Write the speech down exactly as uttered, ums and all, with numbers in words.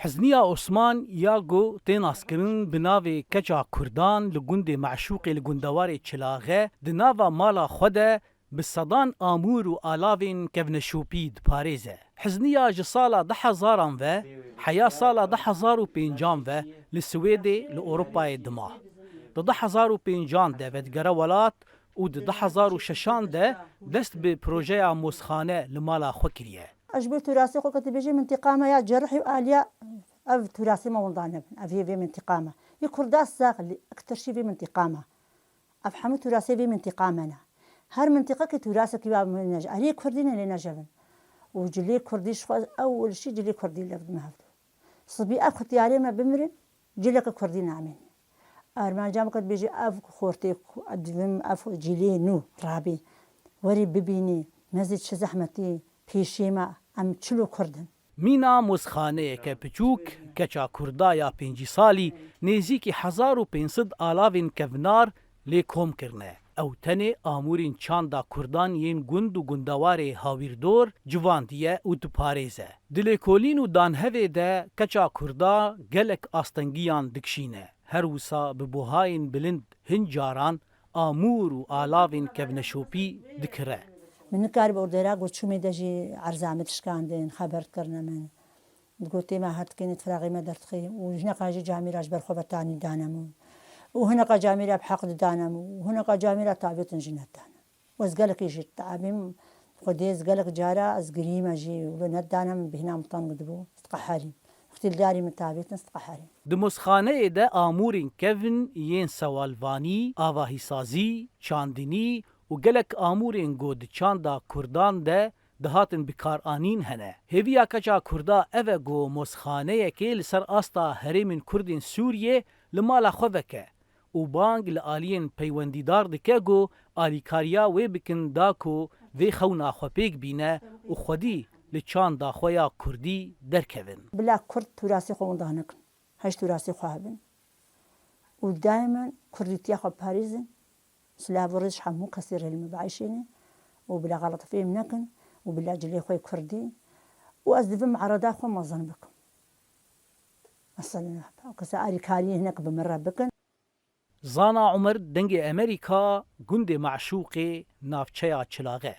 Hizniya Osman ya ku tê naskirin bi navê Keça Kurdan li gundê Meşûqê li gundewarê Çilaxe di nava mala xwe de bi sedan amûr û alavên kevneşopî diparêze. Hizniya ji sala du hezaran ve heya sala du hezar û pêncan ve li Swêdê li Ewropayê dima. Di du hezar û pêncan de vedigere welat û di du hezar û şeşan de dest bi projeya mozxane li mala xwe kiriye. Ez ji bo turasê xwe ke dibêjî mintiqa me ya Cerrihî û Aliya, ev turasê me winda nebin. Ev yê vê mintiqa me. Yê Kurda sax li ektir şî vê mintiqa me. Ev hemû turasê vê mintiqa me ne. Her mintiqekî turasekî wa min ne ji aliyê Kurdî ne lê nejevin. Û cilê Kurdî ji xwe ewil şî cilê Kurdî lev dime hevdu. Sibî ev xutiyarê me bimirin, cileke Kurdî namîne. Armanca min ku dibêjî ev xortê ku divim ev cilê nû rabî. Werî bibînî, mezî çi zehmetî pêşî me, em çilo Kurd in. Mîna mozxaneyeke piçûk, keça Kurda ya pêncî salî, nêzîkî hezar û pênc sed alavên kevnar lê kom kirine. Ew tenê amûrên çanda Kurdan yên gund û gundewarê hawîrdor civandiye û diparêze. Di lêkolîn û danhevê de keça Kurda gelek astengiyan dikişîne. Her wisa bi buhayên bilind hin caran amûr û alavên kevneşopî dikire. Min nikaribû ordera ku çûmê de jî erza min dişkandin, xeber dikirine min. Digot, "Tê me her dikenê, firaxê me derdixê." Û hineka jî camêra ji ber xwe ve tanî danem û, û hineka camêra bi heq didanem û hineka camêra tavêtin jî nedanem. Ez gelekî jî ditabîm. Xwedê ez gelek cara ez girîme jî û li nedanem bêhna min teng dibû. Ez diqeherîm. Wextî li darî min tavêtin ez diqeherîm. Di mozxaneyê de amûrên kevn yên sewalvanî, avahîsazî, çandinî û gelek amûrên ku di çanda Kurdan de dihatin bikaranîn hene. Hêviya keça Kurda ev e ku mozxaneyekê li ser asta herêmên Kurdên Sûriyê li mala xwe veke û bang li aliyên peywendîdar dike ku alîkariya wê bikin da ku vê xewna xwe pêk bîne û xwedî li çanda xwe ya Kurdî derkevin. Bila Kurd turasê xwe winda nekin. Heş turasê xwe hebin. Û daimen Kurdîtiya xwe parêzin. Silav û rêz ji hemû kesê rê li me biişêne û bila xelet fêm nekin û bila cilê xwe yê Kurdî û ez divim erada xwe mezin bikim. Mesela, kesa alîkariyê hinek bi min re bikin. Zana Umer, Dengê Emerîka, gundê Meşûqê, navçeya Çilaxe.